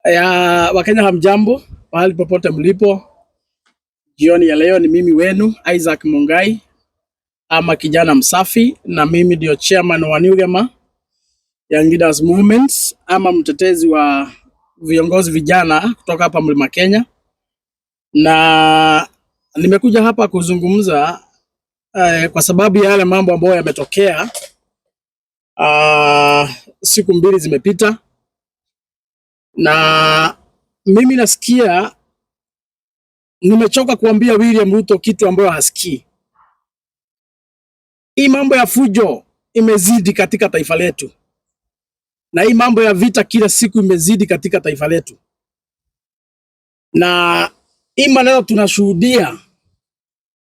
Ya Wakenya, hamjambo pahali popote mlipo. Jioni ya leo ni mimi wenu Isaac Mungai ama kijana msafi, na mimi ndio chairman wa New Gema Young Leaders Movement ama mtetezi wa viongozi vijana kutoka hapa Mlima Kenya, na nimekuja hapa kuzungumza kwa sababu ya yale mambo ambayo yametokea siku 2 zimepita, na mimi nasikia nimechoka kuambia William Ruto kitu ambayo hasikii. Hii mambo ya fujo imezidi katika taifa letu, na hii mambo ya vita kila siku imezidi katika taifa letu, na hii maneno tunashuhudia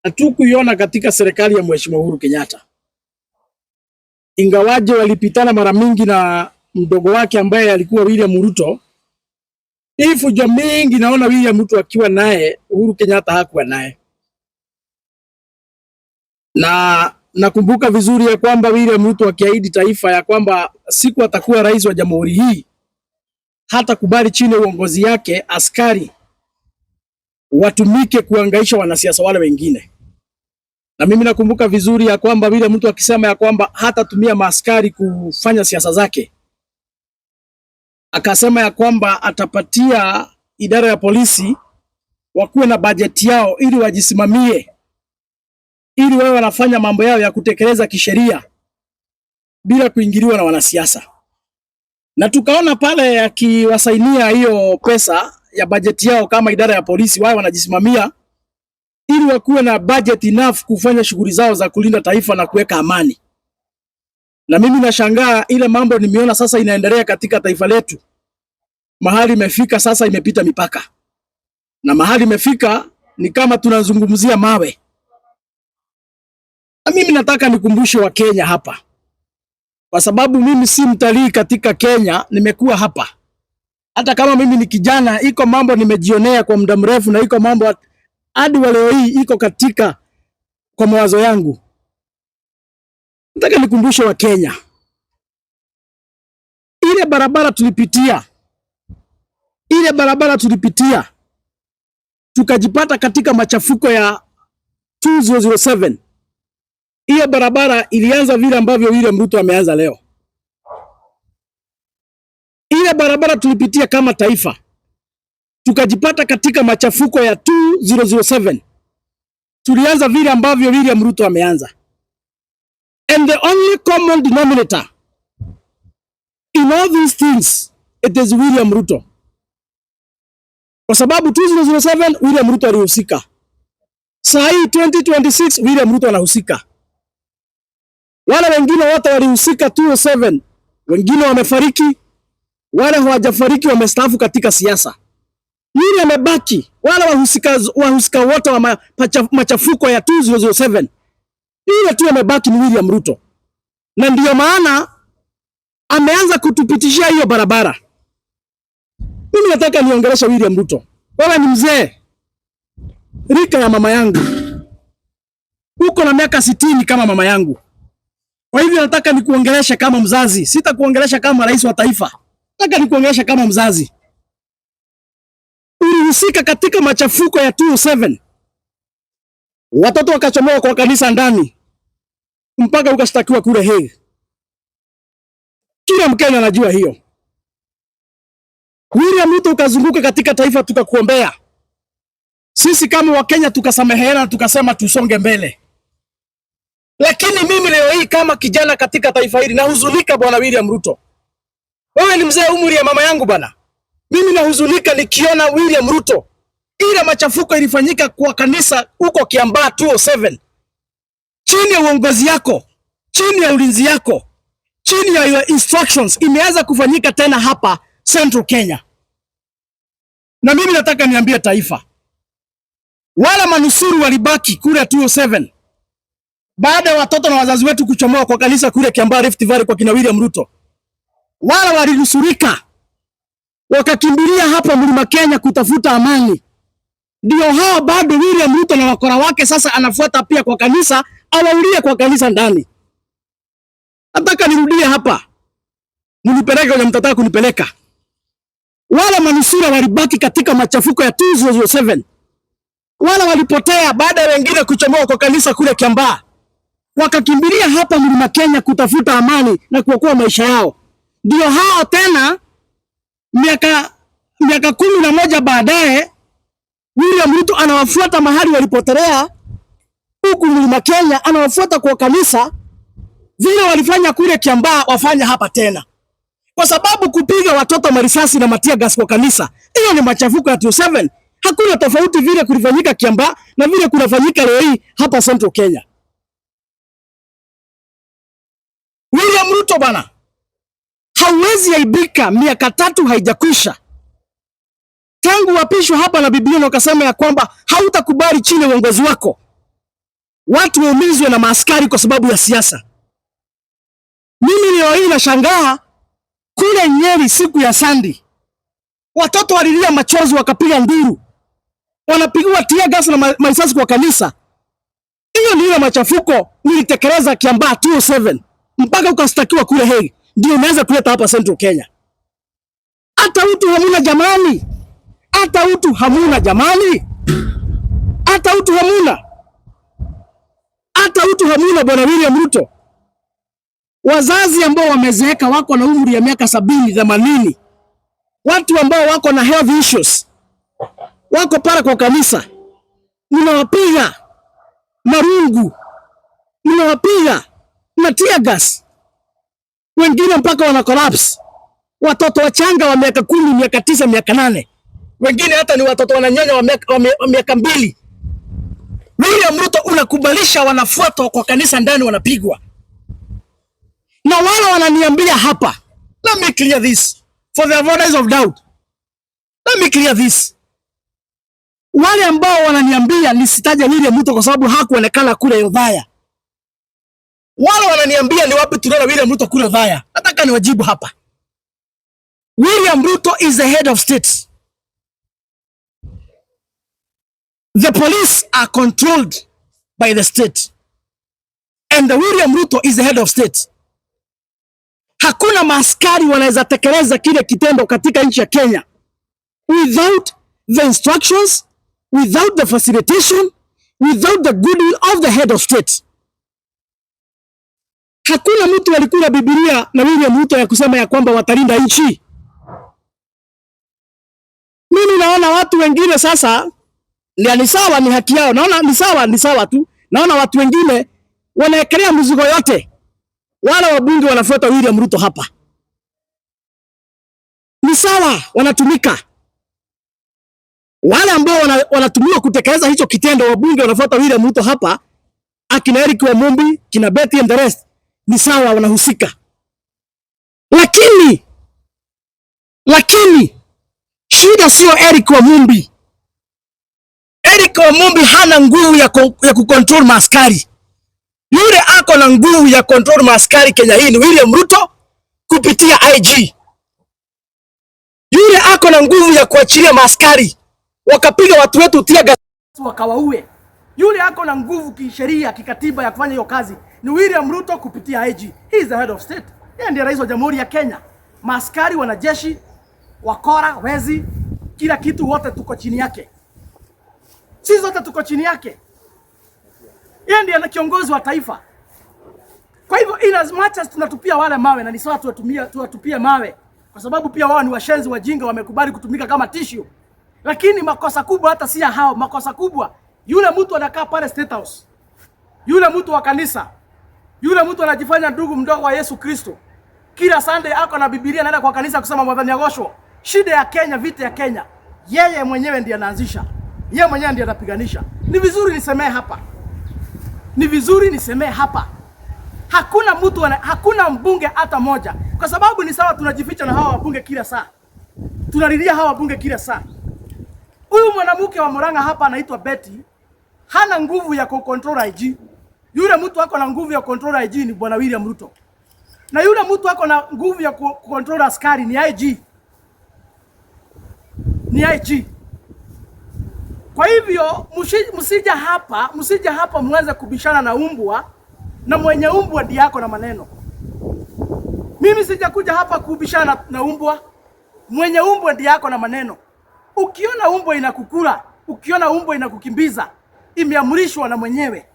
hatukuiona katika serikali ya Mheshimiwa Uhuru Kenyatta, ingawaje walipitana mara mingi na mdogo wake ambaye alikuwa William Ruto. Hii fujo mingi naona William Ruto akiwa naye, Uhuru Kenyatta hakuwa naye, na nakumbuka vizuri ya kwamba William Ruto akiahidi taifa ya kwamba siku atakuwa rais wa jamhuri hii hata kubali chini ya uongozi yake askari watumike kuangaisha wanasiasa wale wengine. Na mimi nakumbuka vizuri ya kwamba William Ruto akisema ya kwamba hatatumia maaskari kufanya siasa zake, akasema ya kwamba atapatia idara ya polisi wakuwe na bajeti yao ili wajisimamie, ili wawe wanafanya mambo yao ya kutekeleza kisheria bila kuingiliwa na wanasiasa. Na tukaona pale akiwasainia hiyo pesa ya bajeti yao kama idara ya polisi, wao wanajisimamia ili wakuwe na budget enough kufanya shughuli zao za kulinda taifa na kuweka amani. Na mimi nashangaa ile mambo nimeona sasa inaendelea katika taifa letu, mahali imefika sasa, imepita mipaka, na mahali imefika ni kama tunazungumzia mawe. Na mimi nataka nikumbushe Wakenya hapa, kwa sababu mimi si mtalii katika Kenya, nimekuwa hapa. Hata kama mimi ni kijana, iko mambo nimejionea kwa muda mrefu, na iko mambo hadi wa leo hii iko katika kwa mawazo yangu. Nataka nikumbushe Wakenya, ile barabara tulipitia, ile barabara tulipitia tukajipata katika machafuko ya 2007. Hiyo barabara ilianza vile ambavyo William Ruto ameanza leo. Ile barabara tulipitia kama taifa tukajipata katika machafuko ya 2007. Tulianza vile ambavyo William Ruto ameanza. And the only common denominator in all these things, it is William Ruto. Kwa sababu 2007 William Ruto alihusika. Saa hii 2026 William Ruto anahusika. Wale wengine wote walihusika 2007, wengine wamefariki, wale hawajafariki wamestaafu katika siasa. Yule amebaki, wale wahusika wote wa machafuko ya 2007, yule tu amebaki ni William Ruto, na ndiyo maana ameanza kutupitishia hiyo barabara. Mimi nataka niongeleshe William Ruto, wewe ni mzee rika ya mama yangu, uko na miaka 60 kama mama yangu. Kwa hivyo nataka nikuongeleshe kama mzazi, sitakuongelesha kama rais wa taifa. Nataka nikuongeleshe kama mzazi. Ulihusika katika machafuko ya 2007, watoto wakachomoka kwa kanisa ndani mpaka ukashtakiwa kule Hague. Kila Mkenya anajua hiyo. William Ruto ukazunguka katika taifa tukakuombea. Sisi kama Wakenya tukasameheana, tukasema tusonge mbele. Lakini mimi leo hii kama kijana katika taifa hili nahuzunika, bwana William Ruto. Wewe ni mzee umri ya mama yangu bwana. Mimi nahuzunika nikiona William Ruto, ile machafuko ilifanyika kwa kanisa huko Kiambaa 207 chini ya uongozi yako, chini ya ulinzi yako, chini ya your instructions imeanza kufanyika tena hapa Central Kenya. Na mimi nataka niambie taifa, wala manusuru walibaki kule 207 baada ya watoto na wazazi wetu kuchomoa kwa kanisa kule Kiambaa Rift Valley kwa kina William Ruto, wala walinusurika wakakimbilia hapa Mlima Kenya kutafuta amani. Ndio hao bado William Ruto na wakora wake sasa anafuata pia kwa kanisa, awaulie kwa kanisa ndani. Nataka nirudie hapa, mnipeleke kwenye mtataka kunipeleka. Wale manusura walibaki katika machafuko ya 2007. Wale walipotea baada ya wengine kuchomoka kwa kanisa kule Kiambaa, wakakimbilia hapa Mlima Kenya kutafuta amani na kuokoa maisha yao. Ndio hao tena miaka 11 baadaye William Ruto anawafuata mahali walipotelea huku Mlima Kenya, anawafuata kwa kanisa vile walifanya kule Kiambaa, wafanya hapa tena, kwa sababu kupiga watoto marisasi na matear gas kwa kanisa, hiyo ni machafuko ya 27. Hakuna tofauti vile kulifanyika Kiambaa na vile kunafanyika leo hii hapa Central Kenya. William Ruto bana, hauwezi aibika, miaka 3 haijakwisha tangu uapishwe hapa na Biblia na ukasema ya kwamba hautakubali chini ya uongozi wako watu waumizwe na maaskari kwa sababu ya siasa. Mimi leo hii nashangaa kule Nyeri siku ya Sunday watoto walilia machozi wakapiga nduru, wanapigiwa tear gas na marisasi kwa kanisa. Hiyo ndio machafuko nilitekeleza Kiambaa 207 mpaka ukastakiwa kule Hague, ndio unaweza kuleta hapa Central Kenya. Hata utu hamuna jamani, hata utu hamuna jamani, hata utu hamuna, hata utu hamuna, bwana William Ruto. Wazazi ambao wamezeeka wako na umri ya miaka 70 80, watu ambao wako na health issues wako pale kwa kanisa, mnawapiga marungu, mnawapiga na tear gas, wengine mpaka wana collapse. Watoto wachanga wa miaka 10, miaka 9, miaka 8, wengine hata ni watoto wananyonya wa miaka 2. William Ruto unakubalisha wanafuatwa kwa kanisa ndani wanapigwa, na wale wananiambia hapa, let me clear this for the avoidance of doubt, let me clear this. Wale ambao wananiambia nisitaje William Ruto kwa sababu hakuonekana kule Othaya, wale wananiambia ni wapi tunaona William Ruto kule Othaya, nataka niwajibu hapa. William Ruto is the head of state. The police are controlled by the state. And the William Ruto is the head of state. Hakuna maaskari wanaweza tekeleza kile kitendo katika nchi ya Kenya without the instructions, without the facilitation, without the goodwill of the head of state. Hakuna mtu alikula Biblia na William Ruto ya kusema ya kwamba watalinda nchi. Mimi naona watu wengine sasa ni sawa, ni haki yao. Naona ni sawa, ni sawa tu. Naona watu wengine wanaekelea mzigo yote. Wale wabunge wanafuata William Ruto hapa. Ni sawa, wanatumika. Wale ambao wanatumiwa kutekeleza hicho kitendo, wabunge wanafuata William Ruto hapa, akina Eric Wamumbi, kina Betty and the rest, ni sawa, wanahusika. Lakini shida sio Eric Wamumbi. Eric Wamumbi hana nguvu ya kucontrol maaskari. Yule ako na nguvu ya control maaskari Kenya hii ni William Ruto kupitia IG. Yule ako na nguvu ya kuachilia maaskari wakapiga watu wetu tear gas wakawaue. Yule ako na nguvu kisheria, kikatiba ya kufanya hiyo kazi ni William Ruto kupitia IG. He is the head of state. Yeye ndiye rais wa Jamhuri ya Kenya. Maaskari, wanajeshi, wakora, wezi, kila kitu, wote tuko chini yake. Sisi zote tuko chini yake. Yeye ndiye kiongozi wa taifa. Kwa hivyo in as much as tunatupia wale mawe, na ni sawa tuwatupie mawe kwa sababu pia wao ni washenzi wajinga, wamekubali kutumika kama tissue. Lakini makosa kubwa hata si ya hao, makosa kubwa yule mtu anakaa pale State House, yule mtu wa kanisa, yule mtu anajifanya ndugu mdogo wa Yesu Kristo. Kila Sunday ako na Biblia, anaenda kwa kanisa kusema Mwathani agocwo. Shida ya Kenya, vita ya Kenya, yeye mwenyewe ndiye anaanzisha, yeye mwenyewe ndiye anapiganisha. Ni vizuri nisemee hapa, ni vizuri nisemee hapa, hakuna mtu hakuna mbunge hata moja, kwa sababu ni sawa tunajificha na hawa wabunge kila saa, tunalilia hawa wabunge kila saa. Huyu mwanamke wa Murang'a hapa anaitwa Betty, hana nguvu ya kucontrol IG. Yule mtu ako na nguvu ya control IG ni bwana William Ruto, na yule mtu ako na nguvu ya kucontrol askari ni IG, ni IG. Kwa hivyo msija hapa mwanze kubishana na umbwa, na mwenye umbwa ndiye ako na maneno. Mimi sijakuja hapa kubishana na umbwa. Mwenye umbwa ndiye ako na maneno. Ukiona umbwa inakukula, ukiona umbwa inakukimbiza, imeamrishwa na mwenyewe.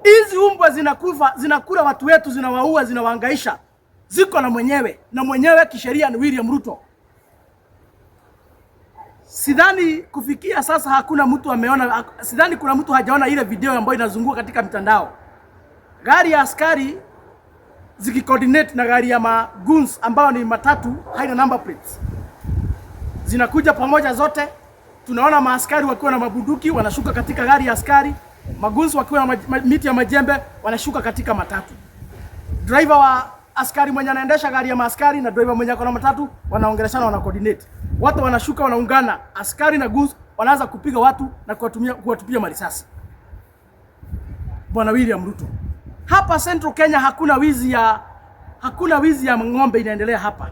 Hizi umbwa zinakufa, zinakula watu wetu, zinawaua, zinawahangaisha, ziko na mwenyewe, na mwenyewe kisheria ni William Ruto. Sidhani kufikia sasa hakuna mtu ameona, sidhani kuna mtu hajaona ile video ambayo inazunguka katika mitandao, gari ya askari zikicoordinate na gari ya magoons ambayo ni matatu, haina number plates, zinakuja pamoja zote. Tunaona maaskari wakiwa na mabunduki wanashuka katika gari ya askari, magoons wakiwa na miti ya majembe wanashuka katika matatu. Driver wa askari mwenye anaendesha gari ya maaskari na driver mwenye ako na matatu wanaongeleshana, wana coordinate. Watu wanashuka, wanaungana, askari na goons wanaanza kupiga watu na kuwatupia marisasi. Bwana William Ruto, hapa Central Kenya hakuna wizi ya ng'ombe inaendelea hapa.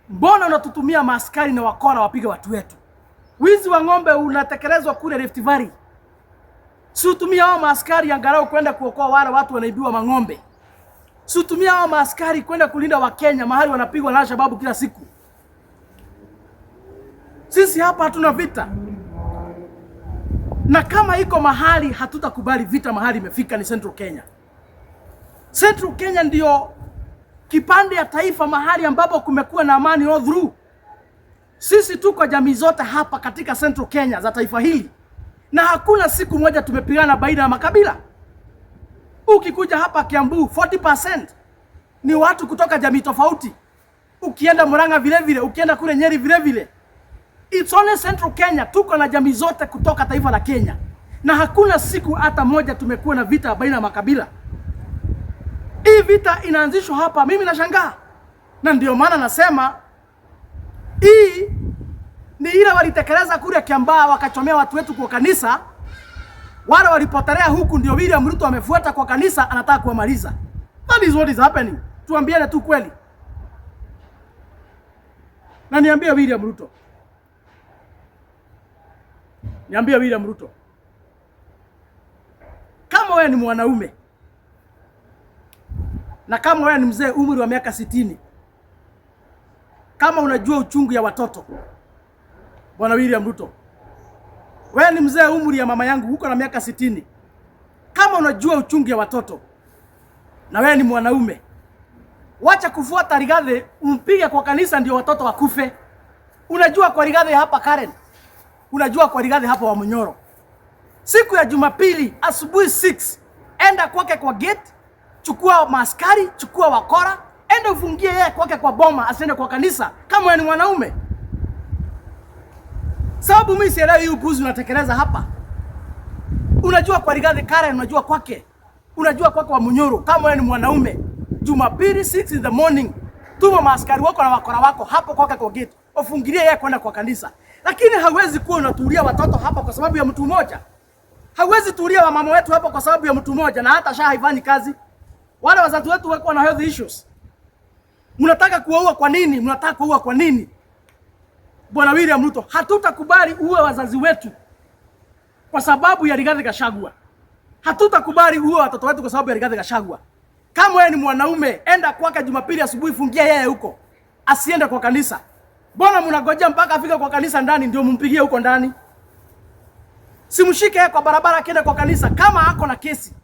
Mbona unatutumia maaskari na wakora wapiga watu wetu? Wizi wa ng'ombe unatekelezwa kule Rift Valley. Si utumia hao maaskari angalau kwenda kuokoa wale watu wanaibiwa mang'ombe. Si utumia hao maaskari kwenda kulinda Wakenya mahali wanapigwa na Alshababu kila siku. Sisi hapa hatuna vita, na kama iko mahali hatutakubali vita, mahali imefika ni Central Kenya. Central Kenya ndio kipande ya taifa mahali ambapo kumekuwa na amani all through. Sisi tuko jamii zote hapa katika Central Kenya za taifa hili, na hakuna siku moja tumepigana baina ya makabila. Ukikuja hapa Kiambu 40% ni watu kutoka jamii tofauti. Ukienda Murang'a vile vile, ukienda kule Nyeri vile vile. It's only Central Kenya tuko na jamii zote kutoka taifa la Kenya, na hakuna siku hata moja tumekuwa na vita baina ya makabila. Hii vita inaanzishwa hapa, mimi nashangaa, na ndio maana nasema hii ni ile walitekeleza kule Kiambaa, wakachomea watu wetu kwa kanisa. Wale walipotelea huku, ndio William Ruto amefuata kwa kanisa, anataka kuwamaliza. That is what is happening. Tuambiane tu kweli, na niambie William Ruto, niambie William Ruto, kama wewe ni mwanaume na kama wewe ni mzee umri wa miaka 60, kama unajua uchungu ya watoto, Bwana William Ruto, wewe ni mzee umri ya mama yangu, uko na miaka 60, kama unajua uchungu ya watoto na wewe ni mwanaume, wacha kufuata Rigathi umpige kwa kanisa ndio watoto wakufe. Unajua kwa Rigathi hapa Karen, unajua kwa Rigathi hapa Wamunyoro, siku ya Jumapili asubuhi 6, enda kwake kwa gate, chukua maaskari, chukua wakora, enda ufungie yeye kwake kwa boma, asiende kwa kanisa kama wewe ni mwanaume. Sababu mimi sielewi hii upuzi unatekeleza hapa. Unajua kwa Rigathi Karen, unajua kwake, unajua kwake Wamunyoro, kama wewe ni mwanaume, Jumapili 6 in the morning, tuma maaskari wako na wakora wako hapo kwake kwa gate, ufungilie yeye kwenda kwa kanisa. Lakini hawezi kuwa unatuulia watoto hapa kwa sababu ya mtu mmoja. Hawezi tuulia wamama wetu hapa kwa sababu ya mtu mmoja, na hata SHA haifanyi kazi. Wale wazazi wetu wako na health issues. Mnataka kuwaua kwa nini? Mnataka kuwaua kwa nini? Bwana William Ruto, hatutakubali uue wazazi wetu kwa sababu ya Rigathi Gachagua. Hatutakubali uue watoto wetu kwa sababu ya Rigathi Gachagua. Kama wewe ni mwanaume, enda kwake Jumapili asubuhi, fungia yeye huko, asiende kwa kanisa. Mbona mnagojea mpaka afike kwa kanisa ndani ndio mumpigie huko ndani? Simshike yeye kwa barabara akienda kwa kanisa. Kama ako na kesi,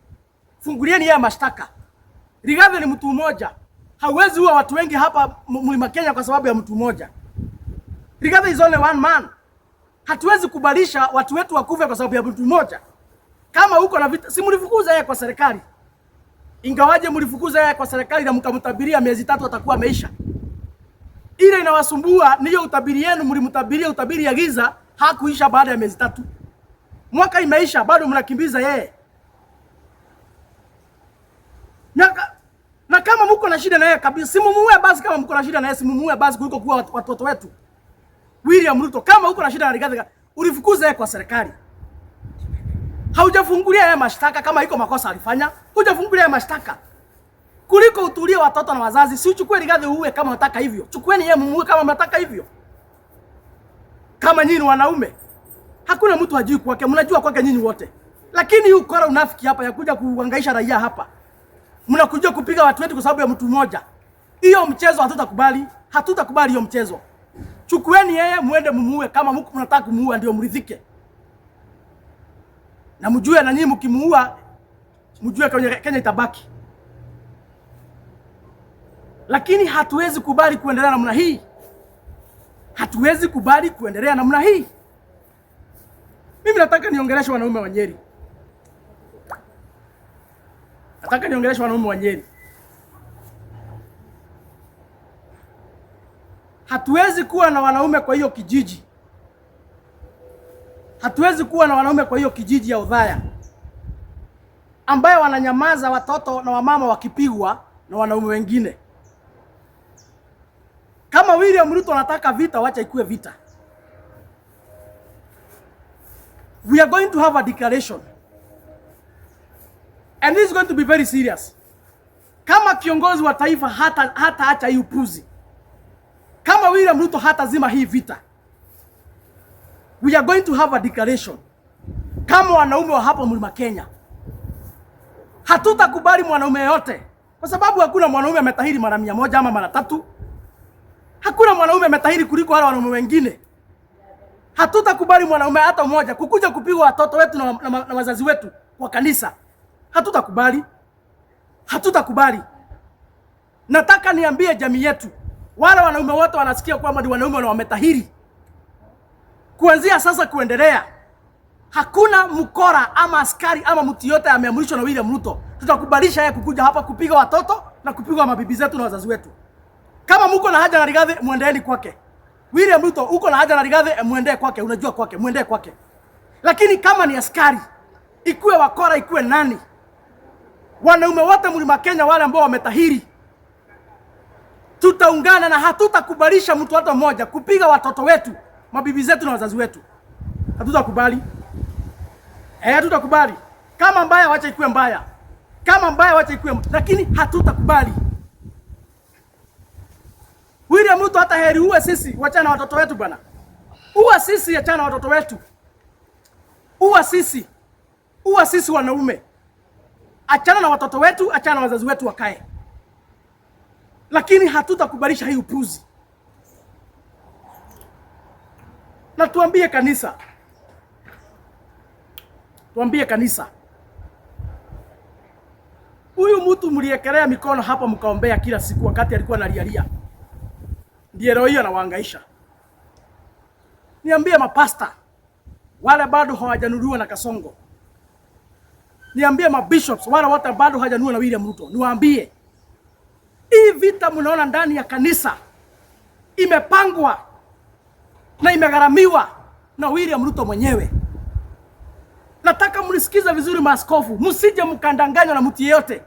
fungulieni yeye mashtaka. Rigathi ni mtu mmoja, hawezi ua watu wengi hapa Mlima Kenya kwa sababu ya mtu mmoja. Rigathi is only one man. Hatuwezi kubalisha watu wetu wakufe kwa sababu ya mtu mmoja. Kama uko na vita, si mlifukuza yeye kwa serikali. Ingawaje mlifukuza yeye kwa serikali na mkamtabiria miezi 3 atakuwa ameisha. Ile inawasumbua ni hiyo utabiri yenu, mlimtabiria utabiri ya giza, hakuisha baada ya miezi 3. Mwaka imeisha bado mnakimbiza yeye. Na kama mko na shida na yeye kabisa, simumuue basi. Kama mko na shida na yeye, simumuue basi kuliko kuua watoto wetu. William Ruto, kama uko na shida na Rigathi, ulifukuza yeye kwa serikali. Haujafungulia yeye mashtaka kama iko makosa alifanya, hujafungulia yeye mashtaka. Kuliko utulie watoto na wazazi, si uchukue Rigathi uue kama unataka hivyo. Chukueni yeye mumuue kama mnataka hivyo. Kama nyinyi wanaume, hakuna mtu hajui kwake, mnajua kwake nyinyi wote. Lakini hii ukora unafiki hapa ya kuja kuhangaisha raia hapa. Mnakuja kupiga watu wetu kwa sababu ya mtu mmoja. Hiyo mchezo hatutakubali, hatutakubali hiyo mchezo. Chukueni yeye muende mumuue, kama mko mnataka kumuua ndio mridhike, na mjue na nyinyi mkimuua, mjue kwenye Kenya itabaki. Lakini hatuwezi kubali kuendelea namna hii, hatuwezi kubali kuendelea namna hii. Mimi nataka niongeleshe wanaume wa Nyeri, nataka niongeleshe wanaume wa Nyeri. Hatuwezi kuwa na wanaume kwa hiyo kijiji, hatuwezi kuwa na wanaume kwa hiyo kijiji ya Othaya ambayo wananyamaza watoto na wamama wakipigwa na wanaume wengine. Kama William Ruto anataka vita, wacha ikuwe vita. We are going to have a declaration and this is going to be very serious. Kama kiongozi wa taifa hata acha hii upuzi, kama William Ruto hatazima hii vita, we are going to have a declaration. Kama wanaume wa hapa Mlima Kenya, hatutakubali mwanaume yote, kwa sababu hakuna mwanaume ametahiri mara 100 ama mara 3. Hakuna mwanaume ametahiri kuliko wale wanaume wengine. Hatutakubali mwanaume hata mmoja kukuja kupigwa watoto wetu na wazazi wetu kwa kanisa. Hatutakubali, hatutakubali. Nataka niambie jamii yetu, wale wanaume wote wanasikia kwamba ni wanaume na wametahiri, kuanzia sasa kuendelea, hakuna mkora ama askari ama mtu yote ameamrishwa na William Ruto tutakubalisha yeye kukuja hapa kupiga watoto na kupiga mabibi zetu na wazazi wetu. Kama mko na haja na Rigathi, muendeeni kwake. William Ruto, uko na haja na Rigathi, muendee kwake, unajua kwake, muendee kwake. Lakini kama ni askari, ikuwe wakora, ikuwe nani, wanaume wote Mlima Kenya wale ambao wametahiri, tutaungana na hatutakubalisha mtu hata mmoja kupiga watoto wetu, mabibi zetu na wazazi wetu. Hatutakubali. Hatutakubali. Kama mbaya wacha ikuwe mbaya. Kama mbaya wacha ikuwe, lakini hatutakubali. William Ruto hata heri uwe sisi, wachana na watoto wetu bwana. Uwe sisi, achana na watoto wetu. Uwe sisi. Uwe sisi wanaume. Achana na watoto wetu, achana na wazazi wetu wakae. Lakini hatutakubalisha hii upuzi. Na tuambie kanisa. Tuambie kanisa. Huyu mtu mliekelea mikono hapa mkaombea kila siku wakati alikuwa analialia. Ndiye roho hiyo anawahangaisha. Niambie mapasta wale bado hawajanunuliwa na Kasongo. Niambie mabishops wale wote bado hawajanunuliwa na William Ruto. Niwaambie, hii vita mnaona ndani ya kanisa imepangwa na imegharamiwa na William Ruto mwenyewe. Nataka mnisikize vizuri maaskofu, msije mkandanganywa na mtu yeyote.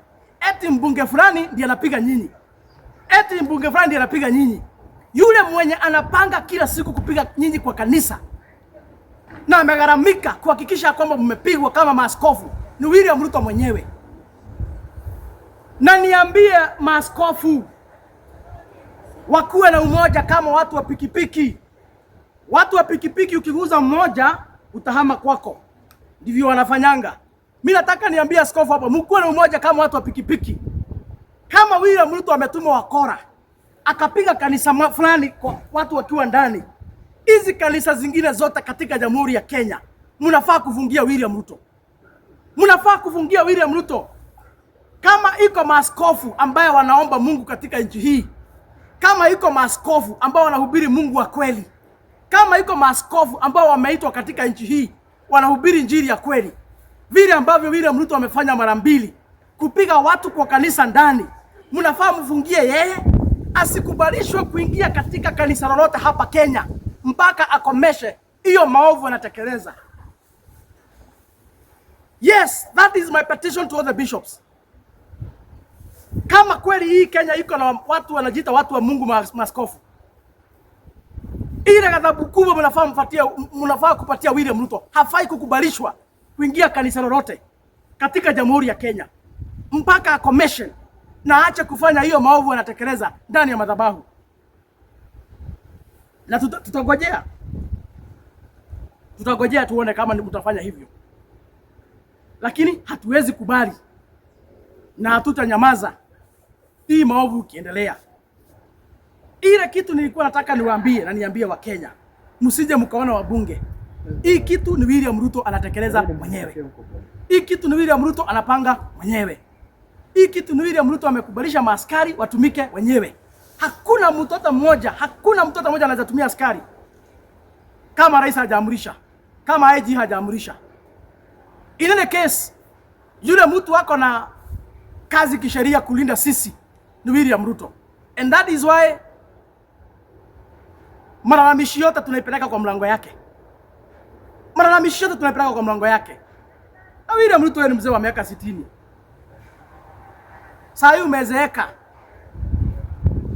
Eti mbunge fulani ndiye anapiga nyinyi. Eti mbunge fulani ndiye anapiga nyinyi. Yule mwenye anapanga kila siku kupiga nyinyi kwa kanisa na amegharamika kuhakikisha kwamba mmepigwa kama maaskofu ni William Ruto mwenyewe. Na niambie maaskofu wakuwe na umoja kama watu wa pikipiki. Watu wa pikipiki ukiguza mmoja utahama kwako. Ndivyo wanafanyanga. Mimi nataka niambie askofu hapa, mkuwe na umoja kama watu wa pikipiki. Kama William Ruto ametuma wakora akapiga kanisa fulani kwa watu wakiwa ndani, hizi kanisa zingine zote katika Jamhuri ya Kenya mnafaa kufungia William Ruto. Mnafaa kufungia William Ruto. Kama iko maaskofu ambaye wanaomba Mungu katika nchi hii, kama iko maaskofu ambao wanahubiri Mungu wa kweli, kama iko maaskofu ambao wameitwa katika nchi hii wanahubiri injili ya kweli, vile ambavyo William Ruto amefanya mara mbili kupiga watu kwa kanisa ndani, mnafaa mfungie yeye asikubalishwe kuingia katika kanisa lolote hapa Kenya mpaka akomeshe hiyo maovu anatekeleza. Yes, that is my petition to all the bishops. Kama kweli hii Kenya iko na watu wanajiita watu wa Mungu maaskofu, ile ghadhabu kubwa mnafaa kupatia William Ruto. Hafai kukubalishwa kuingia kanisa lolote katika Jamhuri ya Kenya mpaka akomeshe na aache kufanya hiyo maovu anatekeleza ndani ya madhabahu. Na tutangojea. Tutangojea tuone kama mtafanya hivyo. Lakini hatuwezi kubali na hatutanyamaza hii maovu ikiendelea. Ile kitu nilikuwa nataka niwaambie na niambie Wakenya, msije mkaona wabunge. Hii kitu ni William Ruto anatekeleza mwenyewe. Hii kitu ni William Ruto anapanga mwenyewe. Hii kitu ni William Ruto amekubalisha maaskari watumike wenyewe. Hakuna mtoto mmoja, hakuna mtoto mmoja anaweza tumia askari kama rais hajaamrisha, kama IG hajaamrisha. In any case, yule mtu ako na kazi kisheria kulinda sisi ni William Ruto. And that is why malalamishi yote tunaipeleka kwa mlango yake. Malalamishi yote tunaipeleka kwa mlango yake. Na William Ruto ni mzee wa miaka 60. Saa hii umezeeka,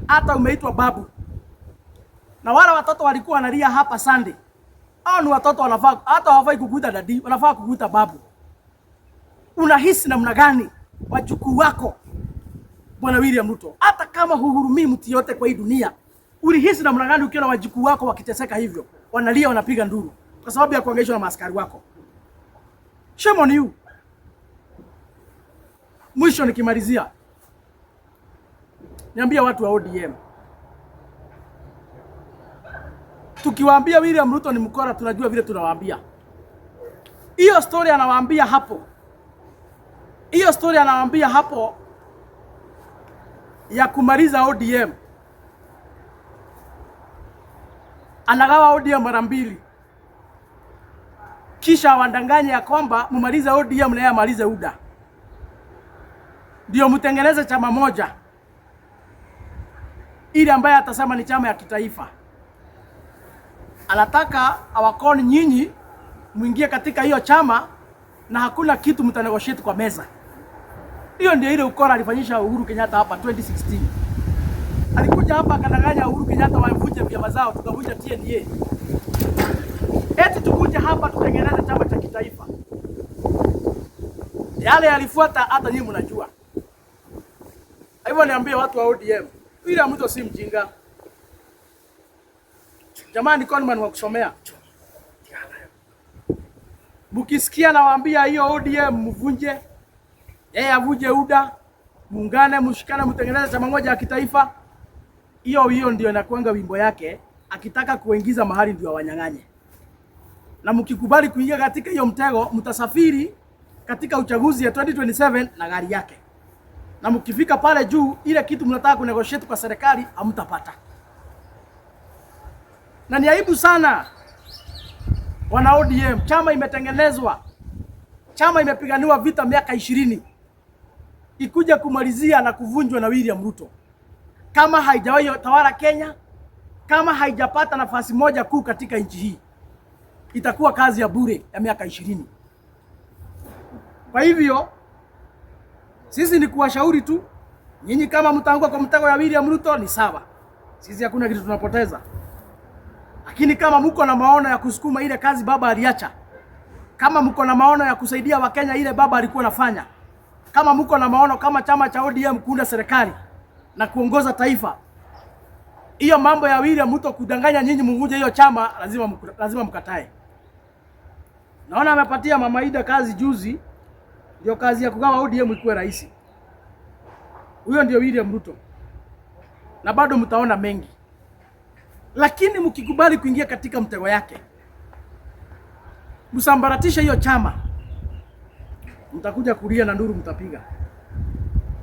hata umeitwa babu. Na wale watoto walikuwa wanalia hapa Sunday, hao ni watoto wanafaa, hata hawafai kukuita daddy, wanafaa kukuita babu. Unahisi namna gani wajukuu wako, Bwana William Ruto? Hata kama huhurumii mtu yote kwa hii dunia, ulihisi namna gani ukiona wajukuu wako wakiteseka hivyo, wanalia, wanapiga nduru kwa sababu ya kuangaishwa na maaskari wako? Shame on you. Mwisho nikimalizia, niambia watu wa ODM, tukiwaambia William Ruto ni mkora, tunajua vile tunawaambia. Hiyo story anawaambia hapo, hiyo story anawaambia hapo ya kumaliza ODM, anagawa ODM mara mbili, kisha wandanganye ya kwamba mumalize ODM na yeye amalize UDA, ndio mtengeneze chama moja ili ambaye atasema ni chama ya kitaifa. Anataka awakoni nyinyi muingie katika hiyo chama na hakuna kitu mtanegotiate kwa meza. Hiyo ndio ile ukora alifanyisha Uhuru Kenyatta hapa 2016. Alikuja hapa akadanganya Uhuru Kenyatta wavunje vyama zao, tukavunja TNA. Eti tukuje hapa tutengeneze chama cha kitaifa. Yale yalifuata hata nyinyi mnajua. Hivyo niambie watu wa ODM, William Ruto si mjinga. Jamani, conman wa kusomea. Mkisikia nawaambia hiyo ODM mvunje, yeye avunje UDA, muungane, mshikane, mtengeneze chama moja ya kitaifa. Hiyo hiyo ndio inakuanga wimbo yake, akitaka kuingiza mahali ndio awanyang'anye. Na mkikubali kuingia katika hiyo mtego, mtasafiri katika uchaguzi ya 2027 na gari yake. Na mkifika pale juu, ile kitu mnataka kunegotiate kwa serikali hamtapata. Na ni aibu sana wana ODM, chama imetengenezwa, chama imepiganiwa vita miaka 20, ikuja kumalizia na kuvunjwa na William Ruto. Kama haijawahi tawala Kenya, kama haijapata nafasi moja kuu katika nchi hii, itakuwa kazi ya bure ya miaka 20. Kwa hivyo sisi ni kuwashauri tu nyinyi, kama mtaanguka kwa mtego ya William Ruto ni sawa, sisi hakuna kitu tunapoteza. Lakini kama mko na maono ya kusukuma ile kazi baba aliacha, kama mko na maono ya kusaidia Wakenya ile baba alikuwa anafanya, kama mko na maono kama chama cha ODM kuunda serikali na kuongoza taifa, hiyo mambo ya William Ruto kudanganya nyinyi mnguje hiyo chama, lazima mkatae. Naona amepatia Mama Ida kazi juzi, ndio kazi ya kugawa ODM ikuwe rahisi. Huyo ndio William Ruto, na bado mtaona mengi. Lakini mkikubali kuingia katika mtego yake, msambaratishe hiyo chama, mtakuja kulia na nduru mtapiga.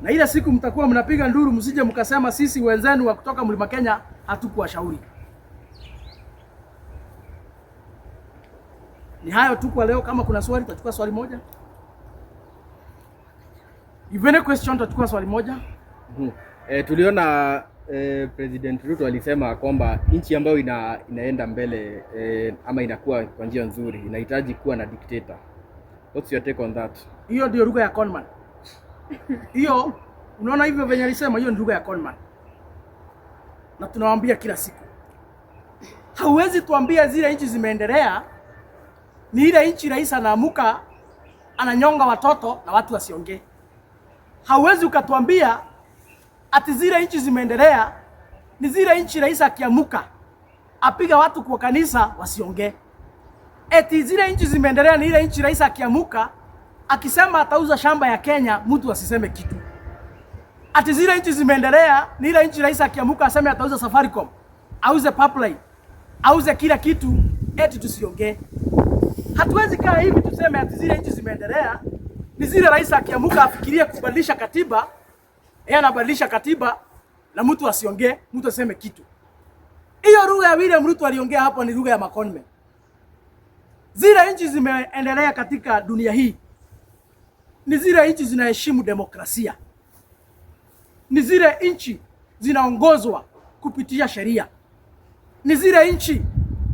Na ile siku mtakuwa mnapiga nduru, msije mkasema sisi wenzenu wa kutoka Mlima Kenya hatukuwashauri. Ni hayo tu kwa leo. Kama kuna swali tutachukua swali moja. If any question, tutachukua swali moja. Tuliona President Ruto alisema kwamba nchi ambayo inaenda mbele ama inakuwa kwa njia nzuri inahitaji kuwa na dictator. What's your take on that? Hiyo ndio lugha ya conman. Hiyo unaona hivyo venye alisema, hiyo ni lugha ya conman. Na tunawaambia kila siku, hauwezi tuambia zile nchi zimeendelea ni ile nchi rais anaamuka ananyonga watoto na watu wasiongee. Hauwezi ukatuambia ati zile nchi zimeendelea ni zile nchi rais akiamuka apiga watu kwa kanisa wasiongee. Eti zile nchi zimeendelea ni ile nchi rais akiamuka akisema atauza shamba ya Kenya mtu asiseme kitu. Ati zile nchi zimeendelea ni ile nchi rais akiamuka aseme atauza Safaricom, auze pipeline, auze kila kitu, eti tusiongee. Hatuwezi kaa hivi tuseme ati zile nchi zimeendelea ni zile rais akiamuka afikirie kubadilisha katiba, yeye anabadilisha katiba na mtu asiongee, mtu aseme kitu. Hiyo lugha ya William Ruto aliongea hapo ni lugha ya maconmen. Zile nchi zimeendelea katika dunia hii ni zile nchi zinaheshimu demokrasia, ni zile nchi zinaongozwa kupitia sheria, ni zile nchi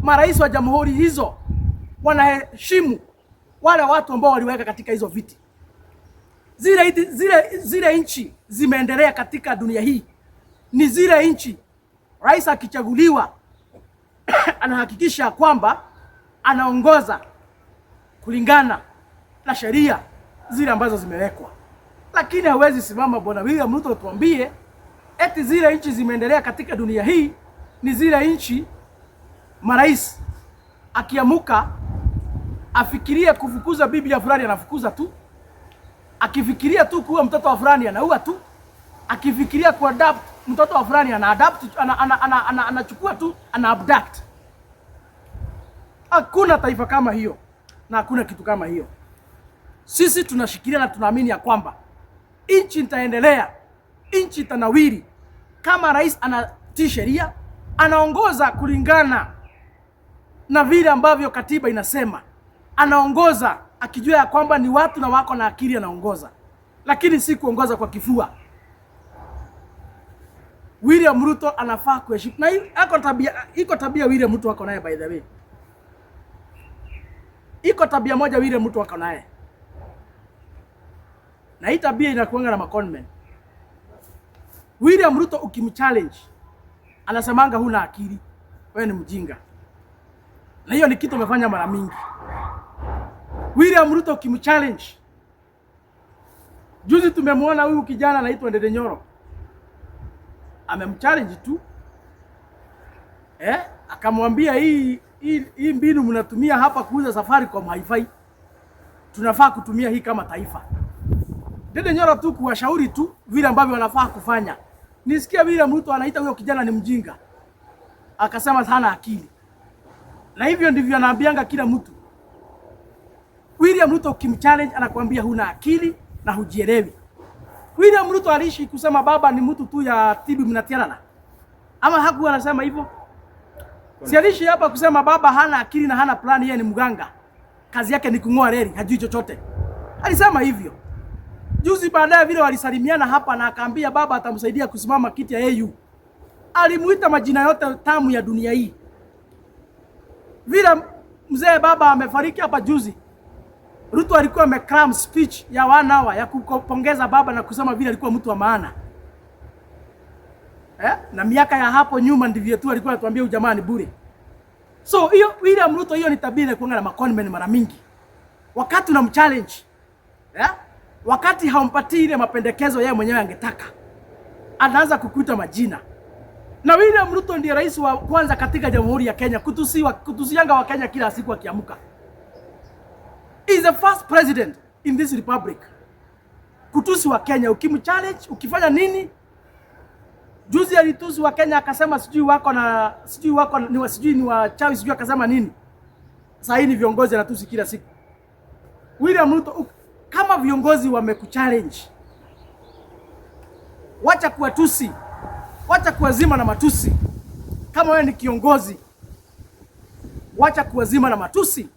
marais wa jamhuri hizo wanaheshimu wale watu ambao waliweka katika hizo viti. Zile nchi zimeendelea katika dunia hii ni zile nchi rais akichaguliwa anahakikisha kwamba anaongoza kulingana na sheria zile ambazo zimewekwa, lakini hawezi simama Bwana William Ruto tuambie eti zile nchi zimeendelea katika dunia hii ni zile nchi marais akiamuka afikirie kufukuza bibi ya fulani anafukuza tu, akifikiria tu kuwa mtoto wa fulani anaua tu, akifikiria kuadopt mtoto wa fulani ana adopt, anachukua tu, ana abduct. Hakuna taifa kama hiyo na hakuna kitu kama hiyo. Sisi tunashikilia na tunaamini ya kwamba nchi itaendelea, nchi itanawiri kama rais anatii sheria, anaongoza kulingana na vile ambavyo katiba inasema, anaongoza akijua ya kwamba ni watu na wako na akili, anaongoza, lakini si kuongoza kwa kifua. William Ruto anafaa kuheshimu na ako tabia, iko tabia William Ruto ako naye, by the way, iko tabia moja William Ruto ako naye, na hii tabia inakuanga na maconmen. William Ruto ukimchallenge anasemanga huna akili, wewe ni mjinga, na hiyo ni kitu amefanya mara mingi. William Ruto ukimchallenge, juzi tumemwona huyu kijana anaitwa Ndindi Nyoro amemchallenge tu akamwambia hii mbinu mnatumia hapa kuuza Safaricom haifai, tunafaa kutumia hii kama taifa. Ndindi Nyoro tu kuwashauri tu vile ambavyo wanafaa kufanya. Nisikia vile mtu anaita huyo kijana ni mjinga, akasema hana akili, na hivyo ndivyo anaambianga kila mtu. William Ruto ukimchallenge anakuambia huna akili na hujielewi. William Ruto aliishi kusema baba ni mtu tu ya tibi mnatiana, ama hakuwa anasema hivyo? Si aliishi hapa kusema baba hana akili na hana plani, yeye ni mganga, kazi yake ni kung'oa reli, hajui chochote. Alisema hivyo juzi. Baadaye vile walisalimiana hapa na akaambia baba atamsaidia kusimama kiti ya AU. Alimuita majina yote tamu ya dunia hii. Vile mzee baba amefariki hapa juzi, Ruto alikuwa amecram speech ya one hour ya kupongeza baba na kusema vile alikuwa mtu wa maana. Na miaka ya hapo nyuma ndivyo tu alikuwa anatuambia huyu jamaa ni bure. So hiyo William Ruto, hiyo ni tabia inakuanga na maconmen mara mingi. Wakati unamchallenge, wakati haumpatii ile mapendekezo yeye mwenyewe angetaka, anaanza kukuita majina. Na William Ruto ndiye rais wa kwanza katika Jamhuri ya Kenya kutusianga wa Kenya kila siku akiamka. He is the first president in this republic kutusi wa Kenya. Ukimchallenge, ukifanya nini? Juzi alitusi wa Kenya akasema sijui wako na sijui wako ni wa sijui ni wachawi sijui akasema nini. Sasa hii ni viongozi anatusi kila siku. William Ruto, kama viongozi wamekuchallenge, wacha kuwatusi, wacha kuwazima na matusi. Kama wewe ni kiongozi, wacha kuwazima na matusi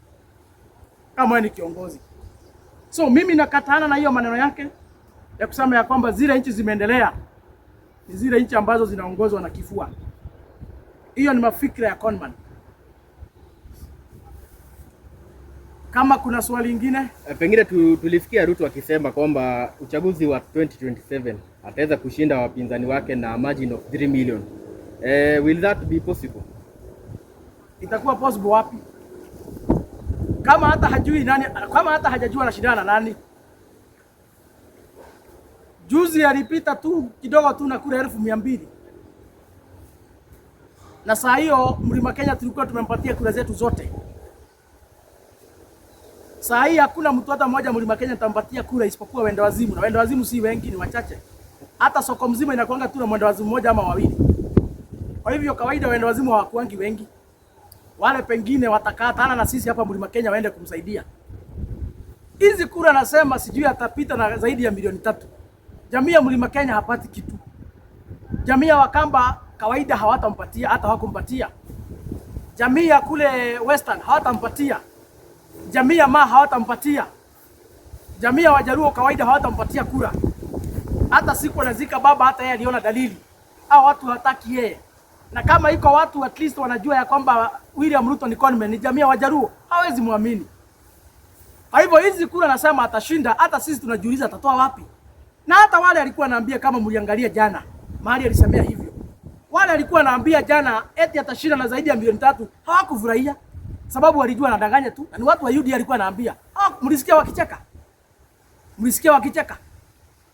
kama wewe ni kiongozi. So mimi nakatana na hiyo maneno yake ya kusema ya kwamba zile nchi zimeendelea ni zile nchi ambazo zinaongozwa na kifua. Hiyo ni mafikra ya conman. Kama kuna swali lingine. Pengine tulisikia Ruto akisema kwamba uchaguzi wa 2027 ataweza kushinda wapinzani wake na margin of 3 million. Will that be possible? Itakuwa possible wapi? Kama hata hajui nani, kama hata hajajua anashindana na nani. Juzi alipita tu kidogo tu na kura 200,000, na saa hiyo Mlima Kenya tulikuwa tumempatia kura zetu zote. Saa hii hakuna mtu hata mmoja Mlima Kenya nitampatia kura isipokuwa wenda wazimu, na wenda wazimu si wengi, ni wachache. Hata soko mzima inakuanga tu na mwendawazimu mmoja ama wawili. Kwa hivyo kawaida wendawazimu hawakuangi wengi. Wale pengine watakatana na sisi hapa Mlima Kenya waende kumsaidia. Hizi kura nasema sijui atapita na zaidi ya milioni 3. Jamii ya Mlima Kenya hapati kitu. Jamii ya Wakamba kawaida hawatampatia, hata hawakumpatia. Jamii ya kule Western hawatampatia. Jamii ya Maa hawatampatia. Jamii ya Wajaluo kawaida hawatampatia kura. Hata siku anazika baba, hata yeye aliona dalili hao watu hawataki yeye. Na kama iko watu at least wanajua ya kwamba William Ruto ni conman, ni jamii ya Wajaluo, hawezi muamini. Kwa hivyo hizi kura nasema atashinda, hata sisi tunajiuliza atatoa wapi? Na hata wale alikuwa anaambia, kama mliangalia jana, mahali alisemea hivyo. Wale alikuwa anaambia jana eti atashinda na zaidi ya milioni 3, hawakufurahia. Sababu walijua anadanganya tu. Na ni watu wa UDA alikuwa anaambia. Mlisikia wakicheka? Mlisikia wakicheka?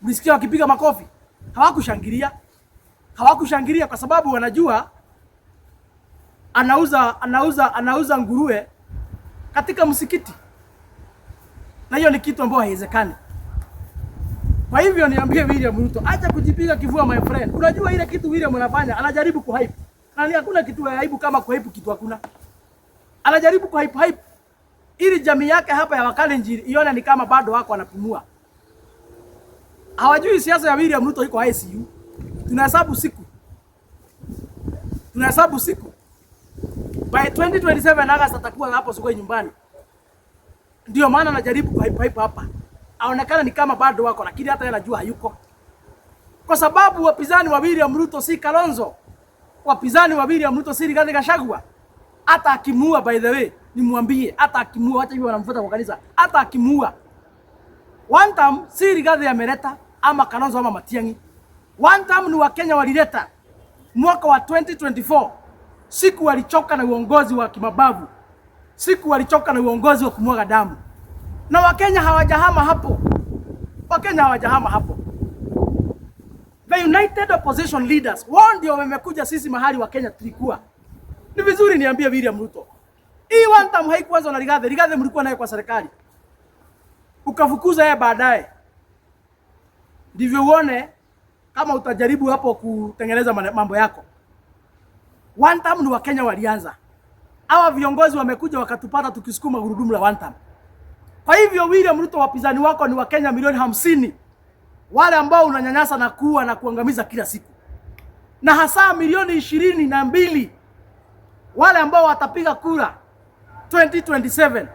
Mlisikia wakipiga makofi? Hawakushangilia. Hawakushangilia kwa sababu wanajua anauza nguruwe katika msikiti. Na hiyo ni kitu ambayo haiwezekani. Kwa hivyo niambie William Ruto, acha kujipiga kifua my friend. Unajua ile kitu William anafanya, anajaribu kuhype. Na hakuna kitu ya aibu kama kuhype kitu hakuna. Anajaribu kuhype hype ili jamii yake hapa ya Wakalenjin ione ni kama bado wako wanapumua. Hawajui siasa ya William Ruto iko ICU. Tunahesabu siku. Tunahesabu siku. By 2027 August atakuwa hapo Sugoi nyumbani. Ndio maana anajaribu kuhype hype hapa. Aonekana ni kama bado wako, lakini hata yeye anajua hayuko. Kwa sababu wapinzani wa William Ruto si Kalonzo. Wapinzani wa William Ruto si Rigathi Gachagua. Hata akimuua, by the way, nimwambie hata akimuua, acha hiyo wanamfuata kwa kanisa. Hata akimuua. One time si Rigathi ameleta ama Kalonzo ama Matiang'i. One time ni Wakenya walileta mwaka wa 2024. Siku walichoka na uongozi wa kimabavu. Siku walichoka na uongozi wa kumwaga damu. Na Wakenya hawajahama hapo. Wakenya hawajahama hapo. The United Opposition Leaders wao ndio wamekuja sisi mahali wa Kenya tulikuwa. Ni vizuri niambie William Ruto. Hii one time haikuanza na Rigathi. Rigathi mlikuwa naye kwa serikali. Ukafukuza yeye baadaye. Ndivyo uone kama utajaribu hapo kutengeneza mambo yako. One time ni Wakenya walianza. Hawa viongozi wamekuja wakatupata tukisukuma gurudumu la one time. Kwa hivyo William Ruto, wapinzani wako ni Wakenya milioni 50, wale ambao unanyanyasa na kuua na kuangamiza kila siku, na hasa milioni 22 wale ambao watapiga kura 2027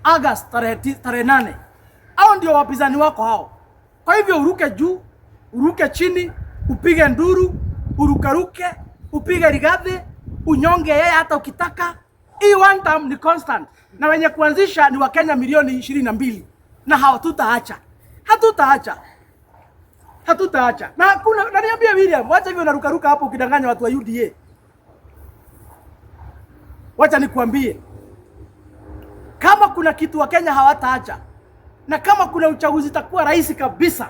August tarehe 8. Hao ndio wapinzani wako hao. Kwa hivyo uruke juu, uruke chini, upige nduru, urukaruke, upige Rigathi, unyonge yeye hata ukitaka. Hii one term ni constant, na wenye kuanzisha ni Wakenya milioni 22, na hatutaacha, hatutaacha, hatutaacha. Na hakuna na niambie William, wacha hivyo unarukaruka hapo ukidanganya watu wa UDA. Wacha nikuambie, kama kuna kitu Wakenya hawataacha na kama kuna uchaguzi itakuwa rahisi kabisa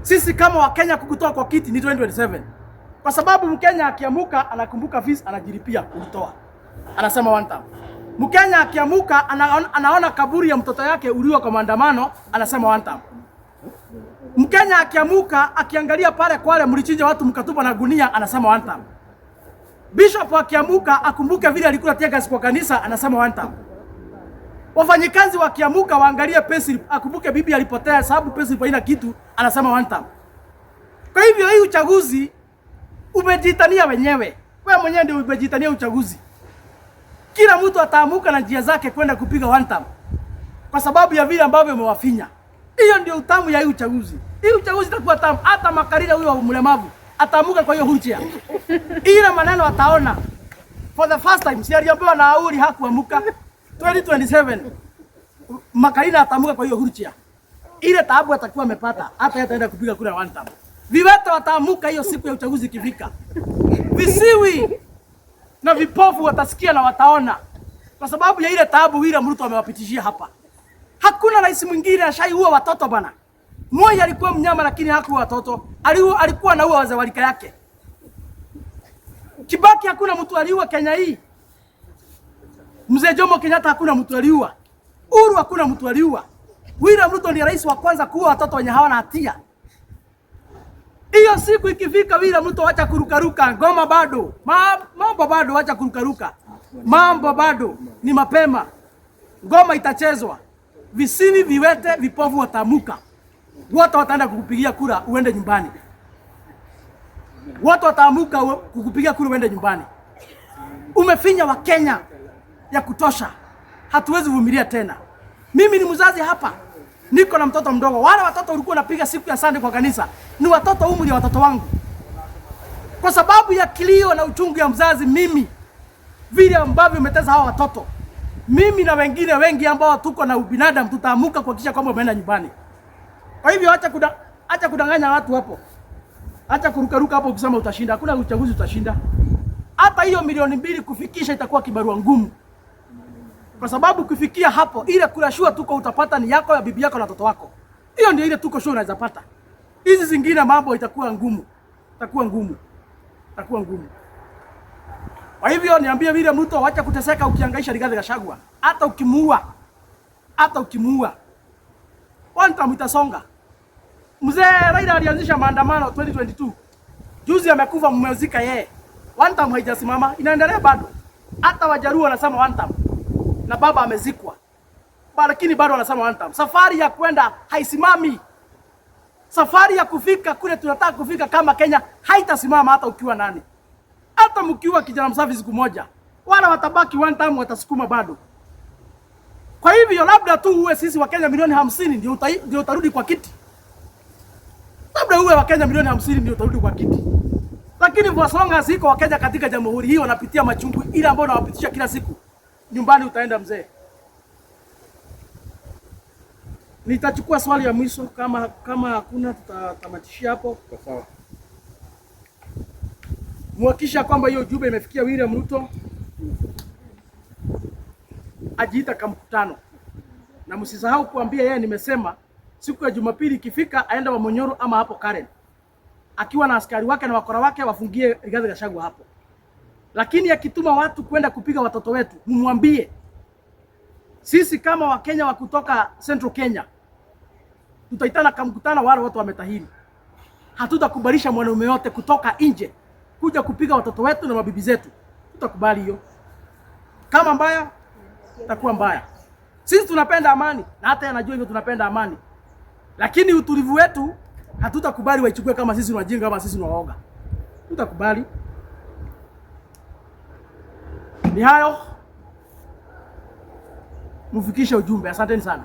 sisi kama Wakenya kukutoa kwa kiti ni 2027, kwa sababu Mkenya akiamuka anakumbuka fees, anajilipia kulitoa, anasema one time. Mkenya akiamuka anaona kaburi ya mtoto yake uliwa kwa maandamano, anasema one time. Mkenya akiamuka akiangalia pale Kwale mlichinja watu mkatupa na gunia, anasema one time. Bishop akiamuka akumbuke vile alikula tear gas kwa kanisa, anasema one time. Wafanyikazi wakiamuka waangalie payslip, akumbuke bibi alipotea sababu payslip haina kitu, anasema one time. Kwa hivyo hii uchaguzi umejitania wenyewe. Wewe mwenyewe ndio umejitania uchaguzi. Kila mtu ataamuka na njia zake kwenda kupiga one time, kwa sababu ya vile ambavyo umewafinya. Hiyo ndio utamu ya hii uchaguzi. Hii uchaguzi itakuwa tamu. Hata Makarira huyo mlemavu ataamuka kwa hiyo wheelchair. Ile maneno ataona for the first time, si aliambiwa na Auri hakuamuka. 2027 Makarina ataamuka kwa hiyo wheelchair. Ile taabu atakuwa amepata, hata yeye ataenda kupiga kura one time. Viwete wataamuka hiyo siku ya uchaguzi ikifika. Visiwi na vipofu watasikia na wataona, kwa sababu ya ile taabu William Ruto amewapitishia hapa. Hakuna rais mwingine ashaiua watoto bana. Moi alikuwa mnyama, lakini hakuua watoto. Alikuwa anaua wazee wa rika yake. Kibaki hakuna mtu aliua Kenya hii. Mzee Jomo Kenyatta hakuna mtu aliua. Uhuru hakuna mtu aliua. William Ruto ndiye rais wa kwanza kuua watoto wenye hawana hatia. Hiyo siku ikifika, William Ruto, acha kurukaruka, ngoma bado, mambo bado, acha kurukaruka, mambo bado ni mapema, ngoma itachezwa, visiwi, viwete, vipofu watamuka, wote wataenda kukupigia kura uende nyumbani, wote wataamuka kukupigia kura uende nyumbani. Umefinya Wakenya ya kutosha, hatuwezi vumilia tena. Mimi ni mzazi hapa, niko na mtoto mdogo. Wale watoto ulikuwa unapiga siku ya Sunday kwa kanisa ni watoto umri ya watoto wangu. Kwa sababu ya kilio na uchungu ya mzazi, mimi vile ambavyo umetesa hawa watoto, mimi na wengine wengi ambao tuko na ubinadamu tutaamuka kuhakikisha kwamba umeenda nyumbani. Kwa hivyo acha kudanganya watu hapo, acha kurukaruka hapo ukisema utashinda. Hakuna uchaguzi utashinda. Hata hiyo 2 milioni kufikisha itakuwa kibarua ngumu, kwa sababu kufikia hapo, ile kura sure tuko utapata ni yako ya bibi yako na watoto wako. Hiyo ndio ile tuko sure unaweza pata. Hizi zingine mambo itakuwa ngumu, itakuwa ngumu, itakuwa ngumu. Kwa hivyo niambie William Ruto, wacha kuteseka ukihangaisha Rigathi Gachagua, hata ukimuua, hata ukimuua one time itasonga. Mzee Raila alianzisha maandamano 2022. Juzi amekufa, mmezika yeye. One time haijasimama, inaendelea bado. Hata Wajaluo wanasema one time. Na baba amezikwa. Lakini bado wanasema one time. Safari ya kwenda haisimami. Safari ya kufika kule tunataka kufika kama Kenya haitasimama hata ukiwa nani. Hata mkiwa kijana msafi siku moja, wala watabaki one time, watasukuma bado. Kwa hivyo labda tu uwe sisi Wakenya milioni 50 ndio utarudi kwa kiti. Labda uwe Wakenya milioni 50 ndio utarudi kwa kiti. Lakini for as long as iko Wakenya katika jamhuri hii wanapitia machungu ile ambayo nawapitisha kila siku, nyumbani utaenda mzee. Nitachukua swali ya mwisho, kama hakuna tutatamatishia hapo. Kwa sawa. Muhakikisha kwamba hiyo ujumbe imefikia William Ruto, ajiita kamkutano, na msisahau kuambia yeye nimesema siku ya Jumapili ikifika aende Wamunyoro ama hapo Karen, akiwa na askari wake na wakora wake wafungie Rigathi Gachagua hapo. Lakini akituma watu kwenda kupiga watoto wetu, mumwambie sisi kama Wakenya wa kutoka Central Kenya tutaitana kamkutano, wale watu wametahiri. Hatutakubalisha mwanaume yote kutoka nje kuja kupiga watoto wetu na mabibi zetu. Tutakubali hiyo? Kama mbaya itakuwa mbaya. Sisi tunapenda amani na hata anajua hivyo, tunapenda amani, lakini utulivu wetu hatutakubali waichukue kama sisi ni wajinga, kama sisi ni waoga. Tutakubali? Ni hayo, mfikishe ujumbe. Asanteni sana.